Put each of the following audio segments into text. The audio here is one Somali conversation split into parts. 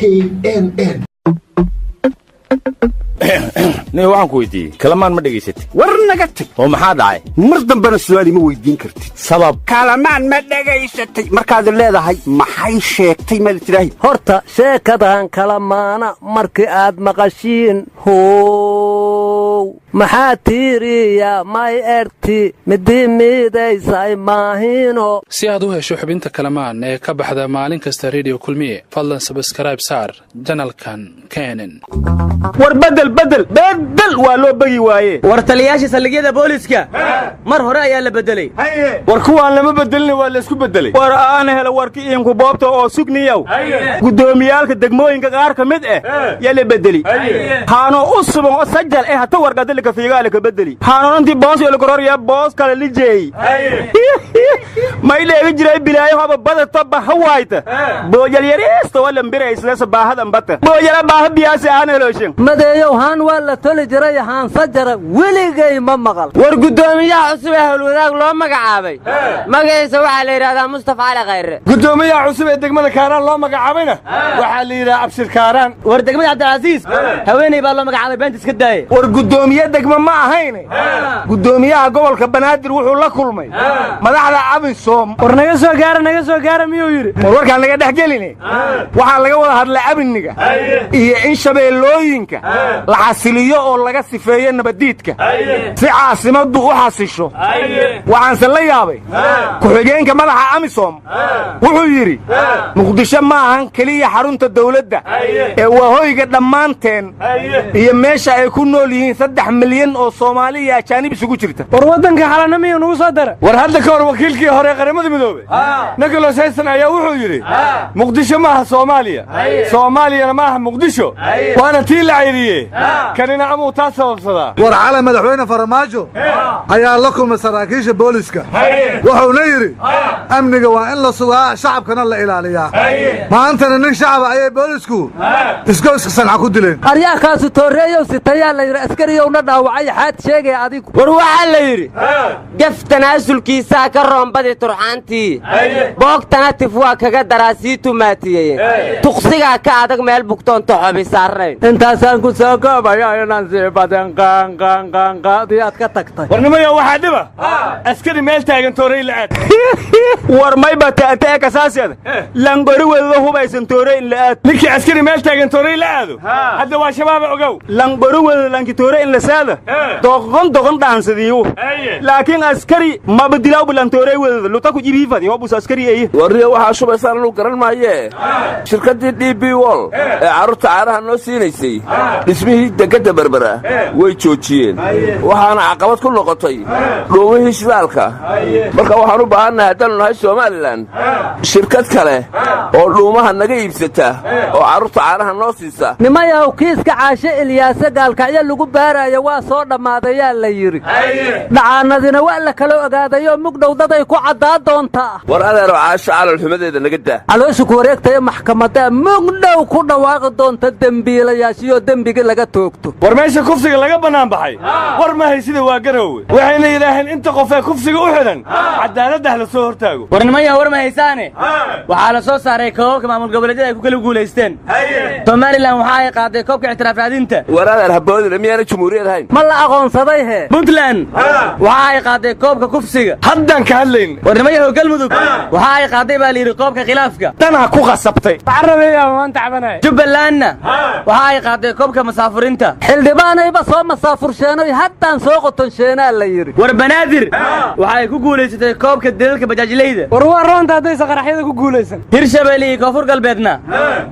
KNN. Nin waxaan ku weydiiyey, Kalamaan ma dhegaysatay? War naga tag. Oo maxaa dhacay? Mar dambena su'aal ima weydiin kartid. Sabab? Kalamaan ma dhegaysatay markaad leedahay maxay sheegtay maad tidhaahi. Horta sheekadan kala maana markii aad maqashiin, how maxaa tiiriya may erti midii miidaysay maahino. Si aad u hesho xubinta Kalamaan ee ka baxda maalin kasta Rediyo Kulmiye, fadlan subscribe saar channelkan KNN. War bedel, bedel, bedel waa loo begi waaye. War taliyaasha saldhigyada booliska mar hore ayaa la beddeley. War kuwaan lama bedelina, waa laysku beddeley. War aana helo warki iinku boobta oo sugniyow, guddoomiyaalka degmooyinka qaar ka mid ah yaa la bedeli, haano u suban oo sajal eh hata wargadalika fiigaale ka bedeli, haanonantii boos yolakororya boos kale lijeey may dheegi jiray bilaayo haba badata baha waayta boojal yariista wala mbira islesa baahadan bata boojala baaha biyaasi aan helooshin. Madeeyow, haan waa la toli jiray, haansa jara weligay ma maqal. War guddoomiyaha cusub ee Howlwadaag loo magacaabay magaciisa waxaa la yidhahdaa Mustafa Cali Khayre. Guddoomiyaha cusub ee degmada Kaaraan loo magacaabayna waxaa la yidhaha Abshir Kaaraan. War degmada Cabdilcasiis haweeney baa loo magacaabay, beenta iska daaye. War guddoomiye degmo ma ahayne, guddoomiyaha gobolka Banaadir wuxuu la kulmay madaxda AMISOM. War naga soo gaara, naga soo gaara miyuu yidhi? War warkaan naga dhex geline, waxaa laga wada hadlay amniga iyo in shabeellooyinka la xasiliyo oo laga sifeeyo nabaddiidka si caasimaddu u xasisho. Waxaanse la yaabay ku-xigeenka madaxa AMISOM wuxuu yidhi: "Muqdisho ma ahan keliya xarunta dawladda ee waa hoyga dhammaanteen iyo meesha ay ku nool yihiin 3 milyan oo Soomaali iyo ajaanib isugu jirta." War waddanka xalana miyuu nugu soo dara? War hadda ka hor wakiilkii hore Qaramada Midoobey Nicholas Haysom ayaa wuxuu yidhi: "Muqdisho maaha Soomaaliya, Soomaaliyana maaha Muqdisho." Waana tii la cayriye. Kanina amuu taa sababsadaa. War cali madaxweyne Farmaajo ayaa la kulmay saraakiisha booliska, wuxuuna yidhi amniga waa in la sugaa, shacabkana la ilaaliyaa. Maantana nin shacaba ayay boolisku isgoyska Sanca ku dileen. Aryaakaasu tooreeyow sitayaa la yidhi, askariyowna dhaawacay, xaad sheegaya adigu? War waxaa la yidhi: gaf tanaasulkiisaa ka roombadii turxaantii, boogtana tif waa kaga daraa sii tumaatiyey, tuqsigaa ka adag meel bugtoon toxobi saarnayn. Intaasaan ku soo koobaya inaan sii badan qaanqaanqaanqaadii aad ka tagtay. War nimayo, waxaa dhiba askari meel taagan toorey la aad. War mayba ta'ta'e kasaaseeda langori wedado hubaysan toore in la aad. Ninkii askari meel taagan toorey la aado hadda waa Shabaaba, ogow. Langori wedado lanki toore in la saada doqon doqon dhaansadiyu, laakiin askari mabadilaw lan toorey wedado luta ku jibiifadi hobus askari eye. Warriya, waxaa shubaysaan anuu garan maayee, shirkaddii DP World ee carruurta caanaha noo siinaysay dhismihii dekedda Berbera way joojiyeen, waxaana caqabad ku noqotay dhuumihii shidaalka. Marka waxaan u baahannahay, haddaannu nahay Somaliland, shirkad kale oo dhuumaha naga iibsata oo carruurta caanaha noo siisa. Nimayahow, kiiska Caashe Ilyaase Gaalkacyo lagu baaraayo waa soo dhammaadayaa la yidhi, dhacaanadina waa la kala ogaadayoo mugdhow daday ku caddaa doontaa. War adeero, Caasho calolxumadeeda naga daa. Caloosha ku wareegtaya, maxkamaddaa mugdhow ku dhawaaqi doonta dembiilayaashiyoo dembigii laga toogto. War meesha kufsiga laga bannaan baxay war ma haysida, waa Garoowe. Waxayna yidhaaheen inta qof ee kufsiga u xidhan cadaaladdah la soo hortaago. War nimanyaa, war ma haysaane, waxaa la soo saaray koobabka maamul goboleedyada ay ku kala guulaysteen. Somaliland waxa ay qaaday koobka ictiraaf raadinta. War adeer, haboodina, miyaana jumhuuriyad ahayn? Ma la aqoonsaday hee? Puntland waxa ay qaaday koobka kufsiga. Haddaan ka hadlayn. War nimanyahow, Galmudug waxa ay qaaday baa la yidhi koobka khilaafka. Danaa ku khasabtay. Carabeeyaa maanta cabanaya. Jubbalandna waxa ay qaaday koobka masaafurinta. Xildhibaanayba soo masaafursheenay, haddaan soo qotonsheenaa la yidhi. War Banaadir waxa ay ku guulaysatay koobka dalalka bajaajleyda. War waa roonta haddaysa qaraxyada ku guulaysan. Hirshabelle iyo Koonfur Galbeedna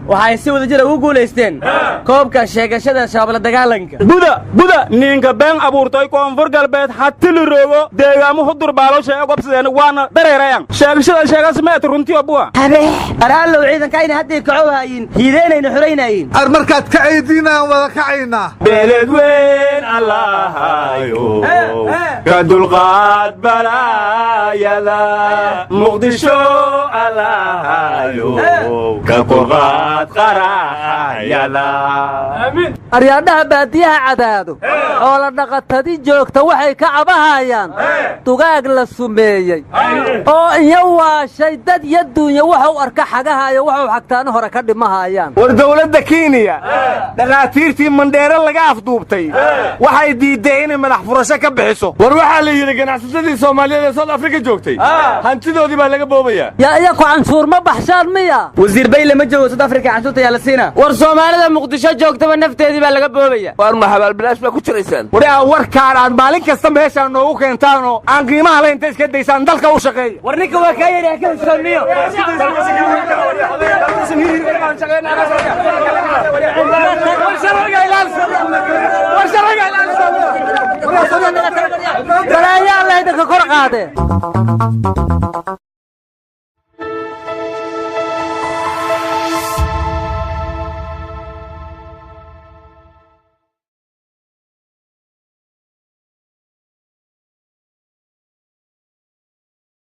waxa ay si wada jira ugu guulaysteen koobka sheegashada Shabaab la dagaalanka. Buda buda ninka been abuurtay Koonfur Galbeed hatili roogo deegaamo Hudur baalosha ee gobsadeen waana dareerayan sheegashada sheegas meet runtiyo buwa. Araallow, ciidankayna hadday kacow haayin hiideenayna xuraynayin. Ar markaad kacaydiinaan wada kacaynaa. Beled weyn Allahayo ka dulqaad balaayada Muqdisho. Allahayow ka korqaad qaraxyada. Aryaadhaha baadiyaha cadaado oo la dhaqatadi joogta waxay ka cabahayaan dugaag la sumeeyey oo iyo waashay dad iyo duunya wuxuu arka xagahayo wuxuu xagtaano hore ka dhimahayaan. War dawladda Kenya dhaqaatiirtii Mandheere laga afduubtay waxay diiday inay madax furasho ka bixiso. War waxaa la yidhi ganacsatadii Soomaaliyeed ee South Africa joogtay hantidoodii baa laga boobayaa. Yaa iyaku canshuur ma baxshaan miya? Wasiir Bayle ma joogo South Africa, canshuurta yaa la siinaa. War Soomaalida Muqdisho joogtaba nafteedii baa laga boobaya. War ma xabaal bilaash baa ku jiraysaan? Waraa warkaan aad maalin kasta meeshaan noogu keentaanoo aan qiimaha lahayn inta iska daysaan dalka u shaqeeya. War ninka waa kaa yidhi ka heshooniyo. Balaayaa Allah idinka kor qaadee.